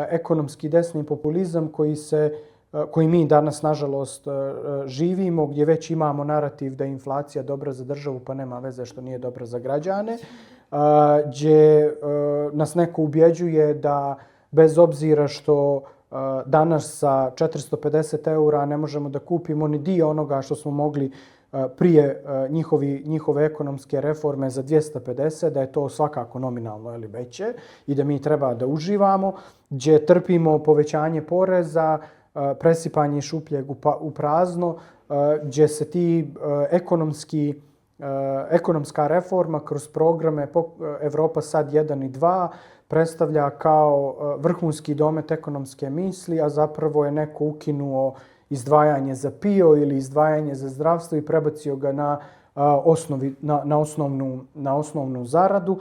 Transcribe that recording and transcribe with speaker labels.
Speaker 1: ekonomski desni populizam koji mi danas, nažalost, živimo, gdje već imamo narativ da je inflacija dobra za državu, pa nema veze što nije dobra za građane, gdje nas neko ubjeđuje da bez obzira što danas sa 450 eura ne možemo da kupimo ni dio onoga što smo mogli prije njihove ekonomske reforme za 250, da je to svakako nominalno ili veće i da mi treba da uživamo, gdje trpimo povećanje poreza, presipanje šupljeg u prazno, gdje se ti ekonomska reforma kroz programe Evropa sad 1 i 2 predstavlja kao vrhunski domet ekonomske misli, a zapravo je neko ukinuo izdvajanje za PIO ili izdvajanje za zdravstvo i prebacio ga na osnovnu zaradu.